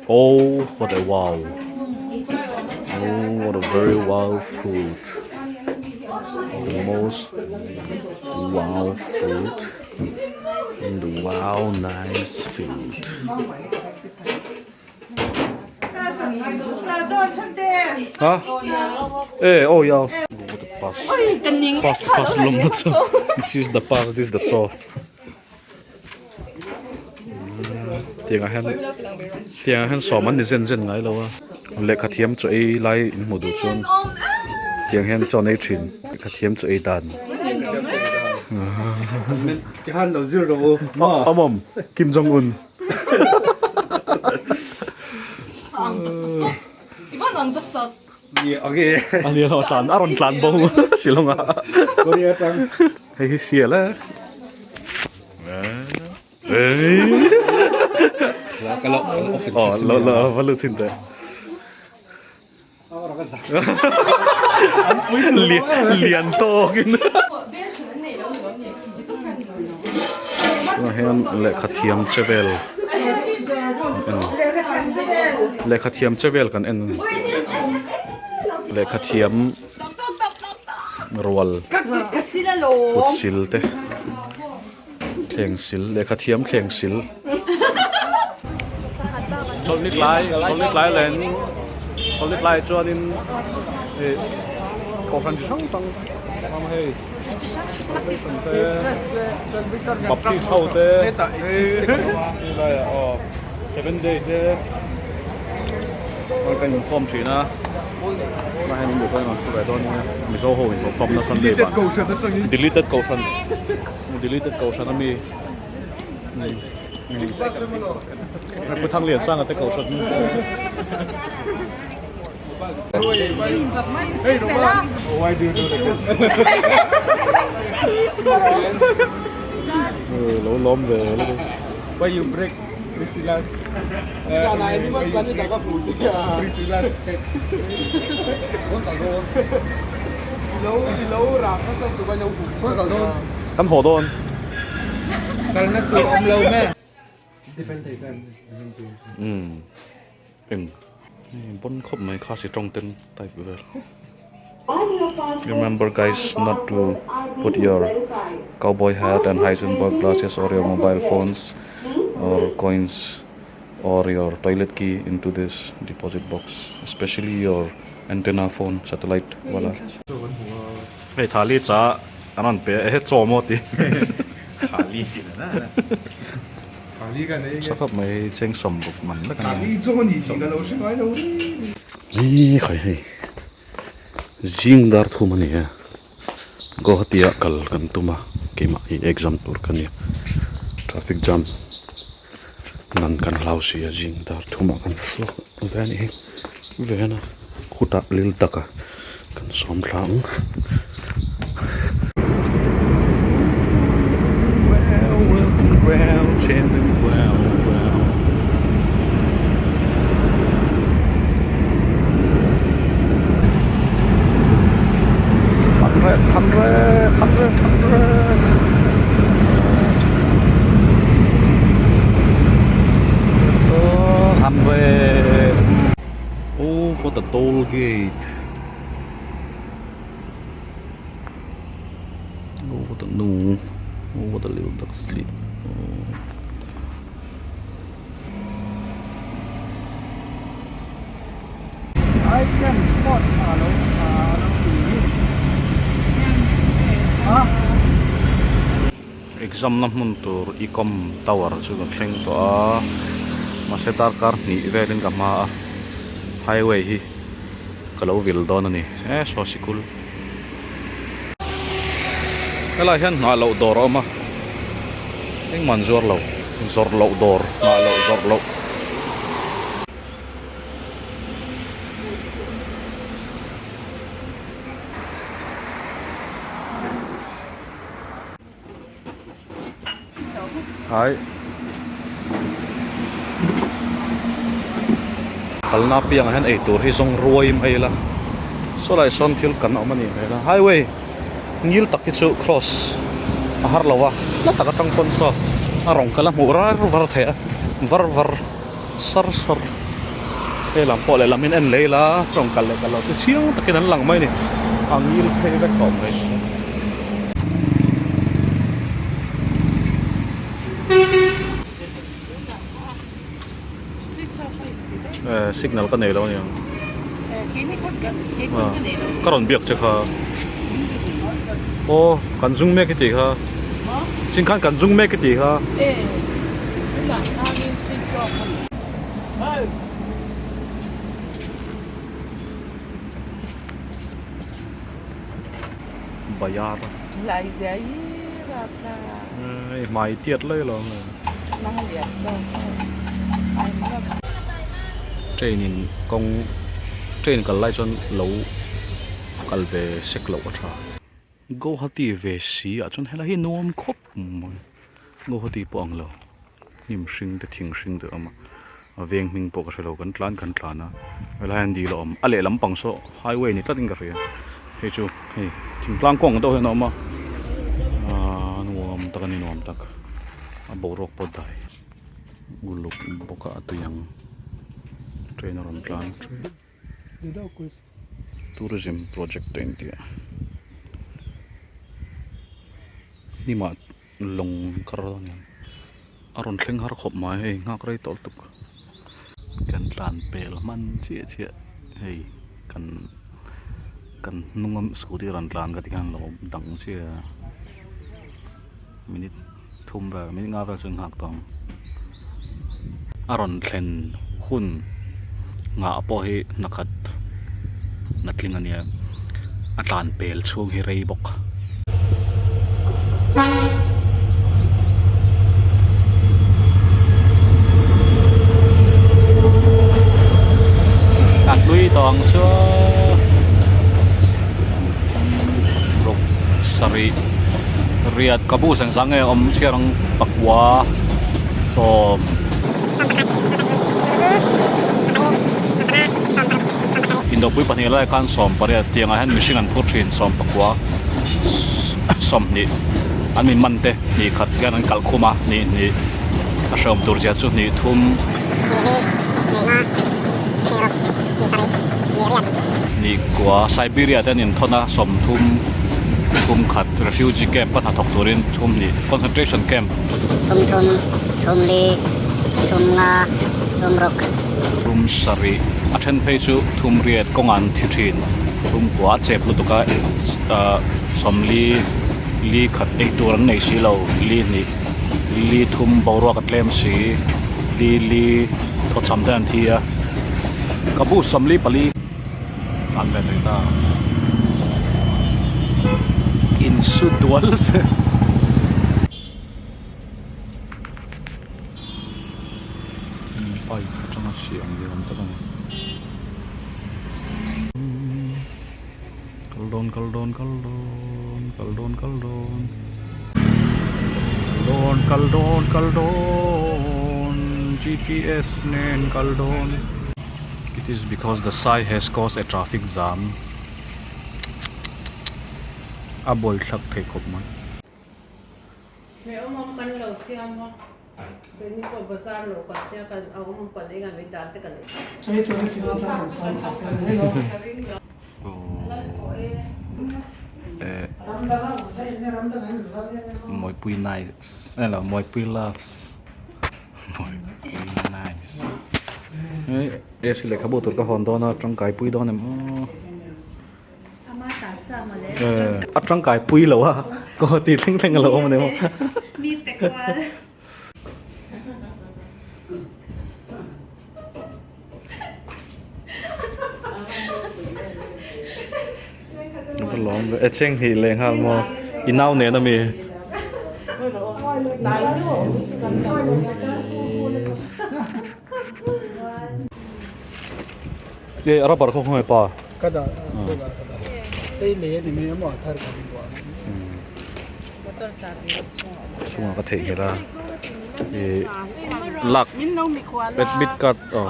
Oh what a wow oh what a very wow fruit the most wow fruit and the wow nice fruit. Ha eh oh ya pass pass pass lawm na chu this is the pass this is the chaw tiangah hian tiangah hian sawm an ni zen zen ngai lo a lehkha thiam chaw ei lai in hmuh duh chuan tiang hian chaw an ei thin lehkha thiam chaw ei dan awm Kim Jong Un. Ani lo tlan a rawn tlan bo Shillong a Korea tang hei hi sial e lo lo va lu chin teh lian tawk in tunah hian lehkha thiam che vel kan en lehkha thiam che vel kan en lehkha thiam rual kut sil te thleng sil lehkha thiam thleng sil chawlhni tlai chawlhni tlai leh chawlhni tlai chuanin ih kohhran chi hrang hrang a awm a hei salvation te baptist ho te hei laiah aw seven day te an kan inkhawm thin a tunah hian in duh chuan an rawn thu ve dawn nia mizo ho inkhawmna sunday ban deleted kohhran. Deleted kohhran a mi Pu Thangliansanga te kohhran Lo lawm ve Why you break Priscilla's Priscilla's head Kan haw dawn. Umm eng bon khawp mai kha si tawng ten type vel. Remember guys not to put your cowboy hat and Heisenberg glasses or your mobile phones or coins or your toilet key into this deposit box especially your antenna phone satellite wala. Hei thali cha an rawn pe a he chaw maw ti. Thali ti na na. Thali ka nei nge. Tha khawp mai cheng sawm ruk man vek a nia. Thali chaw ni si ka lo hre ngai lo ri. Ni khai hei zing dar thum a ni a Guwahati ah kal kan tum a keimah hi exam tur ka nia traffic jam nan kan hlau si a zing dar thum ah kan chhuak ve a ni hi ven a khutah lil taka kan sawm thla ang. Hundred, hundred, hundred, hundred. Oh, what a toll gate. Oh, what a no. Oh, what a little duck sleep. Oh. Item spot a lo a lo ti a. Exam na hmun tur Ecom Tower chu ka thleng tawh a, mahse darkar hnih velin ka hma a, highway hi ka lo vil dawn a ni e saw sikul. Helai hian nghah loh dawr a awm a, engmah an zuar lo, zawrh loh dawr, nghah loh zawrh loh. Hai kalna piangah hian eitur hi zawng ruai mai ila sawlai sawn thil kan awm a nih hmel a highway ngil tak hi chu cross. a har lo a hla tak atang pawn saw a rawng kal a hmuh rar var theih a var var sar sar he lam pawh lehlam in en leh ila rawng kal leh kal loh chu chiang takin an lang mai a ni a ngil phei vek tawh mai. Signal ka nei lo aniang ka rawn biak che kha aw kan zung mek i tih kha chin khan kan zung mek i tih kha. Bayar hei hmai tiat lai lo ang train in kawng train kal lai chuan lo kal ve sek loh a tha Guwahati ve si ah chuan helai hi nuam khawp mai Guwahati pawh ang lo hnim hring te thing hring te a awm a a veng hming pawh ka hre lo kan tlan kan tlan a helai hian dil a awm a lehlam pang saw highway ni tlatin ka hria hei chu hei thingtlang kawng deuh hian a awm a aaa nuam tak a ni nuam tak a boruak pawh dai uluk bawk a a tui ang train a rawn tlan tourism project te an ti a hnimah. Lawng kar a ni a rawn thleng har khawp mai hei nghak rei tawh lutuk kan tlan pel hman chiah chiah hei kan kan hnung a scooty rawn tlan ka ti khan lo dang chiah a minute thum vel minute nga vel chu nghak tawh ang a rawn thlen hun nghah pawh hi hna khat na tling a nia a tlan pel chhung hi rei bawk. A hlui tawh ang chu ruk sarih riat ka bu sang sang nge awm chhiar ang pakua sawm. Indopui pahnih lai khan sawm pariat tiangah hian mihring an phur thin sawm pakua sawmhnih an min man te hnih khat hian an kalh khum a hnih hnih a hrehawm tur zia chu hnih thum hnih kua Siberia te an inthawn a sawmthum thum khat refugee camp a hnathawk turin thum hnih concentration camp. Thum thum thum li thum nga thum ruk. Thum sarih a then phei chu thum riat kawng an thi thin thum kua a chep lutuk a ahh sawmli li khat ei tur an nei si lo li hnih li thum boruak a tlem si li li thawchham te an thi a ka bu sawmli pali an ve thei ta insu dual se. Bike atanga siam ni awm tak a ni. Kal dawn kal dawn kal dawn kal dawn kal dawn dawn kal dawn kal dawn G_P_S nen kal dawn. It is because the sai has caused a traffic jam a buaithlak thei khawp mai. Hmeh awm awm kan lo siam a, keini pawh bazar lo kan tia kan a awm awm kan ei ngai mai dan te kan ei. Mawipui nice elo Mawipui loves Mawipui nice hei AC lehkhabu tur ka hawn dawn a tangkai pui dawn em aw. A tangkai pui lo a ka haw tih thleng thleng a lo awm a ni maw. Ka lawm ve e cheng hnih leh nghal maw i nau nen ami. E rubber khaw khawnge pa. Ka dah solar ka dah. Hei lei a ni mai a maw a thar ka ring buah. Chungah ka theih nghilh a e lak admit card aw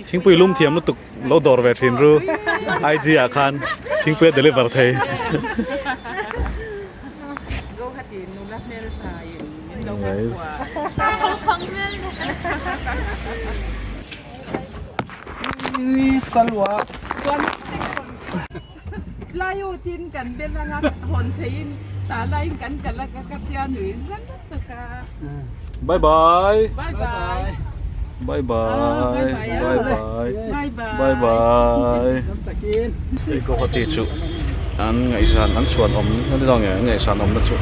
thingpui lum thiam lutuk lo dawr ve thin ru IG ah khan thingpui a deliver thei. Bye bye. Bye bye. Bye bye. Bye bye. Bye bye. Hei Guwahati chu an ngaihsan an chhuan awm a ni lo nge an ngaihsan awmna chu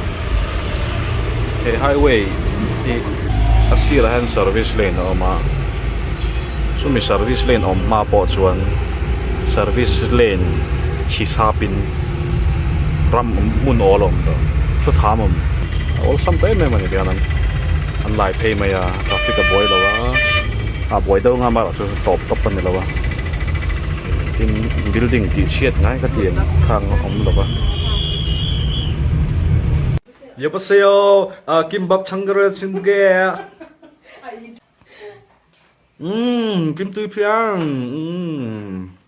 he highway hi a sirah hian service lane a awm a chumi service lane awm hma pawh chuan service lane hisapin ram hmun awl a awm tawh thutham a awm a awlsam ta em em a ni tihian an lai phei mai a traffic a buai lo a a buai deuh ang a amaherawhchu tawp tawp a ni lo a tin building tih chhiat ngai ka ti ang khang a awm lo va. 여보세요. 아, 김밥 한 그릇 준게. 김 tui phiang.